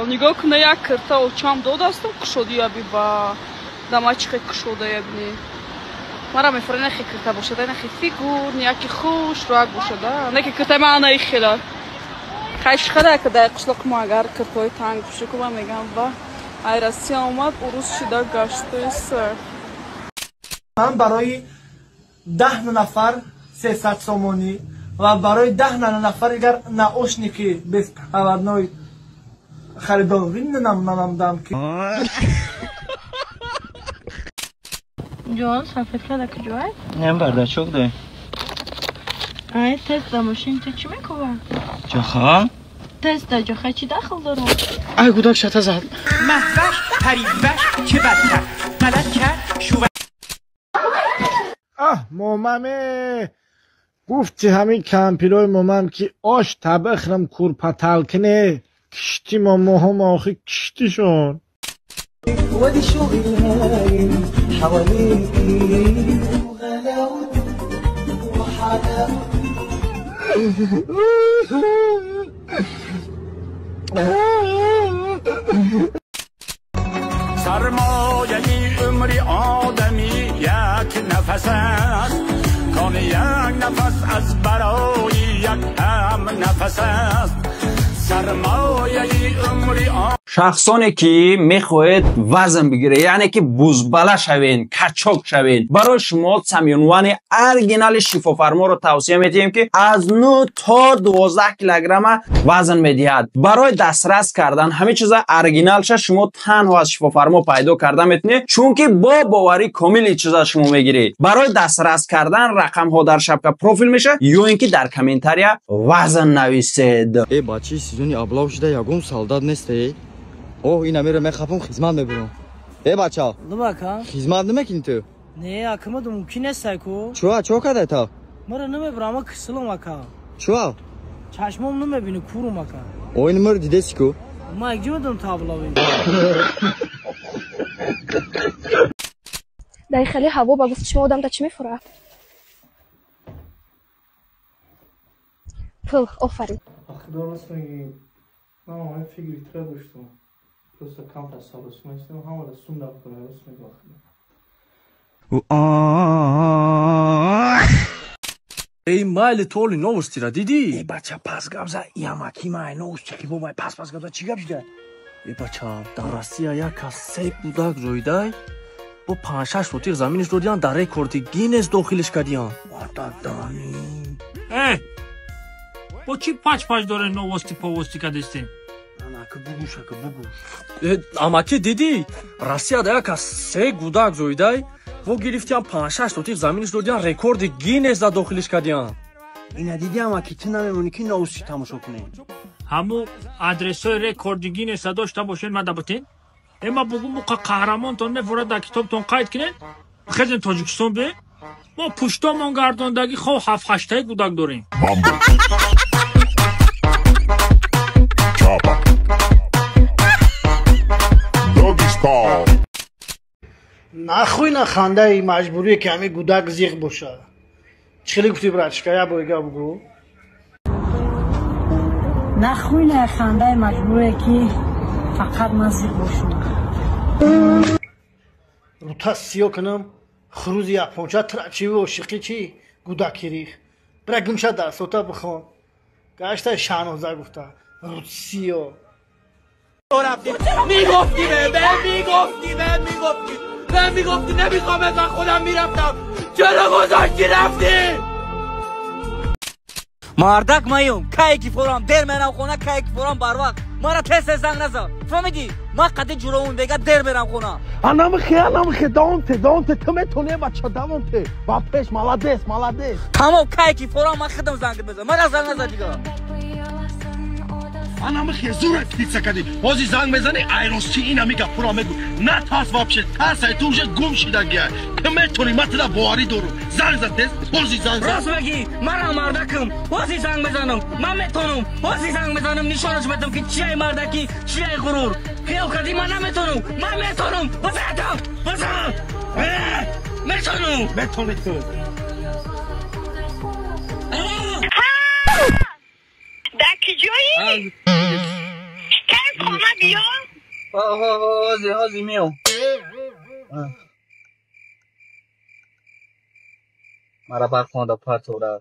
Нигоҳ куна, як кирта очам додастам, кушодия би ба дамачхе кушодая бини. Мара мефора нахе кирта бошада, нахе фигур, нияки хуш роак бошада. Неки кирта ма ана ихела. Хайшхада када қишлоқ мо агар киртои танг пуши ку, ма мегам ба ай Россия омад, урус шида гаштуиса. Ман барои 10 нафар 300 сомонӣ ва барои 10 нафар дигар наушники беспроводной харидорӣ намудам ки. Ҷон, сафедка да куҷоай? Не, бардачок дай. Ай, тест да мошин ту чӣ мекува? Ҷоха? Тест да ҷоха чӣ дахл дорад? Ай, гудак шата зад. Маҳваш париваш чӣ бадтар ғалат кард шува. Аҳ, момаме, гуфти ҳамин кампирои момам ки ош табихрам курпаталкине кишти момоҳом охи киштишон. وادي شوقي الهايم حواليكي وغلاوتك وحلاوتك. سرمایه عمری آدمی یک نفس است، کان یک نفس از برای یک هم نفس است. سرمایه عمری آدمی. Шахсоне ки мехоҳед вазн бигиред, яъне ки бузбала шавен, качок шавен, барои шумо самюнвани оригинали шифофарморо тавсия медиҳем, ки аз 9 то 12 килограмма вазн медиҳад. Барои дастрас кардан ҳамин чиза оригиналша шумо танҳо аз шифофармо пайдо карда метавонед, чунки бо боварӣ комили чиза шумо мегиред. Барои дастрас кардан рақамҳо дар шапка профил мешавад ё ин ки дар комментария вазн нависед. Э, бачи, сезони облав шуда, ягон солдат нест э. О, ина меро мехапам, хизмат мебурам. Э, бача. Нумака? Хизмат намекунӣ ту? Не, акмаду мумкин нест ку. Чуа, чо кадай та? Мара намебурам, ама кисилам ака. Чуа? Чашмом намебини, курум ака. О, ин мар дидеси ку? Ма як ҷи та облави. Дар хеле ҳаво ба гуфти шумо одам да чӣ мефурад? Пул, офарин. Ахи рост мегӣ. Ман ҳамин фикри тура доштам. Просто камтар сабрсум истам, ҳамара сум даб кунам, рост мегӯ ахи. Эй, майли, толи новостира дидӣ? Э, бача, пас гап за, ямаки май новости ки бобай, пас пас гап за, чӣ гап шуда? Э, бача, дар Россия як кас се кӯдак зоидай, бо панҷ-шаш сотих заминиш додиян, дар рекорди Гиннес дохилиш кардиян. Ватадани. Э, бо чӣ пач-пач доре новости повости кадистем? Анаки бугуш, ака бугуш. Э, амаки дидӣ? Россияда як кас се гудак зоидай, во гирифтиян, панҷ-шаш сотих заминиш додиян, рекорди Гиннес да дохилиш кардиян. Ина дидӣ, амаки, ту намемонӣ ки новости тамошо кунем. Ҳаму адресҳои рекорди Гиннеса дошта бошед, мада бутен? Э, ма бугум муқа қаҳрамонтон мефурад, дар китобтон қайд кунед. Хезем Тоҷикистон бе. Мо пуштомон гардондагӣ хов ҳафт-ҳаштаи гудак дорем. Нахуй на хандаи маҷбурие ки ҳамин гудак зиқ бошад. Чӣ хеле гуфтӣ, братчика, як бор гап бугӯ. Нахуй на хандаи маҷбурие ки фақат ман зиқ бошам. Рута сиё кунам, хурузи японча трачиви ошиқӣ чӣ гудаки рих. Бира гумша дарсота бихон. Гашта Шаҳноза гуфта. Рут сиё. میگفتی به میگفتی به میگفتی به میگفتی نمیخوام، من خودم میرفتم. چرا گذاشتی رفتی؟ Мардак маём, кае ки форам дер мерам хона, кае ки форам барвақт. Мара тез тез занг наза, фаҳмидӣ? Ман қади ҷуровун бега дер мерам хона. Анамихе, анамихе, давомте, давомте, ту метони, бача, давомте. Ба пеш, молодец, молодец. Тамом, кае ки форам ман худам занг мезанам, мара занг наза дигар. Анамихе, зура птица кади. Ҳози занг мезани, айрости ина мига пура мегу. На тарс вообще, тарсай, ту уже гум шидагия. Ту метони, ман туда боварӣ дорум. Занг за тез, ҳози занг за. Рост мегӣ, манам мардакам, ҳози занг мезанам, ман метонам, ҳози занг мезанам, нишонаш медам ки чияй мардакӣ, чияй ғурур. Хиёл кардӣ ман наметонам, ман метонам, бизанам, бизан. Метонам. Метони ту. Дар киҷоӣ? Кай хона биё. Ҳозир, ҳозир меом. Мара барқонда партора.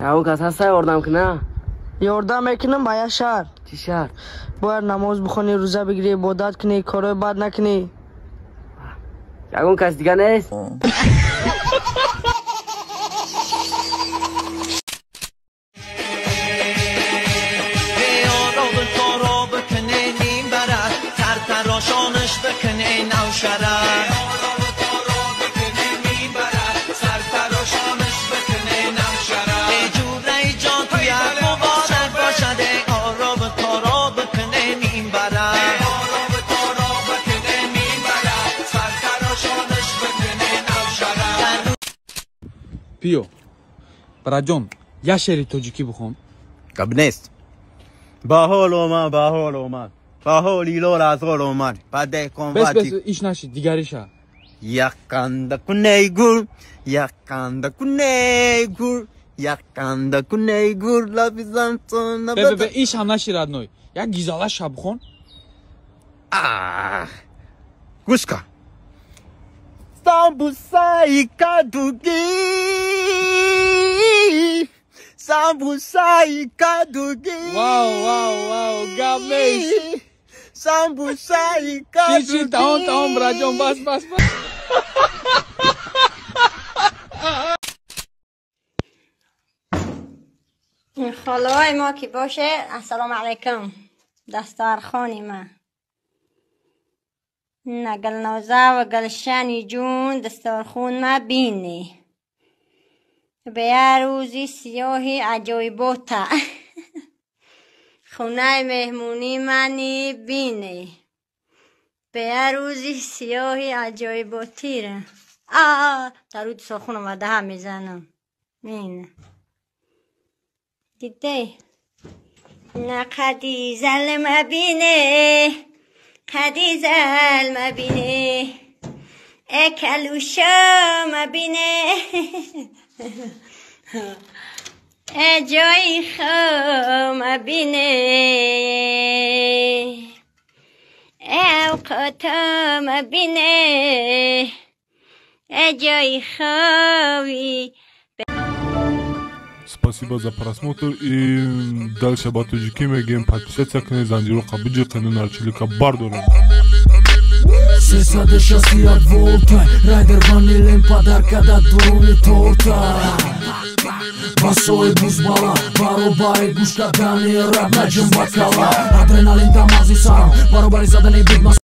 Ягон кас ҳаста ёрдам куна? Ёрдам мекунам ба як шарт. Чӣ шарт? Бояд намоз бихонӣ, рӯза бигирӣ, ибодат кунӣ, корҳои бад накунӣ. Ягон кас дига нест? Биё, бараҷон, як шеъри тоҷикӣ бихон. Гап нест. Баҳор омад, баҳор омад, баҳори лол аз ғор омад, ба деҳқон. Бес, бес, иш нашид, дигариша. Яканда куней гул, яканда куней гул, яканда куней гул, лабизан. Бе, бе, бе, иш ҳам нашид, родной. Як гизала ша бихон. Гӯш кун. Самбусаи кадугӣ, самбусаи кадугӣ. Вау, вау, вау, гап нест. Самбусаи кадугӣ. Чӣ, тамом, тамом, браҷон, бас, бас, бас. خاله‌های ما که باشه، السلام علیکم. دسترخوانی ما نه گلنازه و گلشنی جون، دسترخون ما بینی به یه روزی سیاهی عجایباته. خونه مهمونی منی بینی به یه روزی سیاهی عجایباتی ره. در روی دسترخون آمده هم میزنم. اینه دیده نه قدیزل مبینه، قدیزل مبینه، اکلوشا مبینه، ای جای خو مبینه، ای اوقاتا مبینه، ای جای خوی. Спасибо за просмотр и дальше ба тоҷикӣ мегӯем: подписаться кунед, занҷироқа биҷиқену нарчилика бардорем. 361 волта райдер ванилем подарка да дуруни торта. Басои бузбала баробари гӯш кардани раб наҷум ба кала. Адреналин да мағзи сарам баробари задани бигма.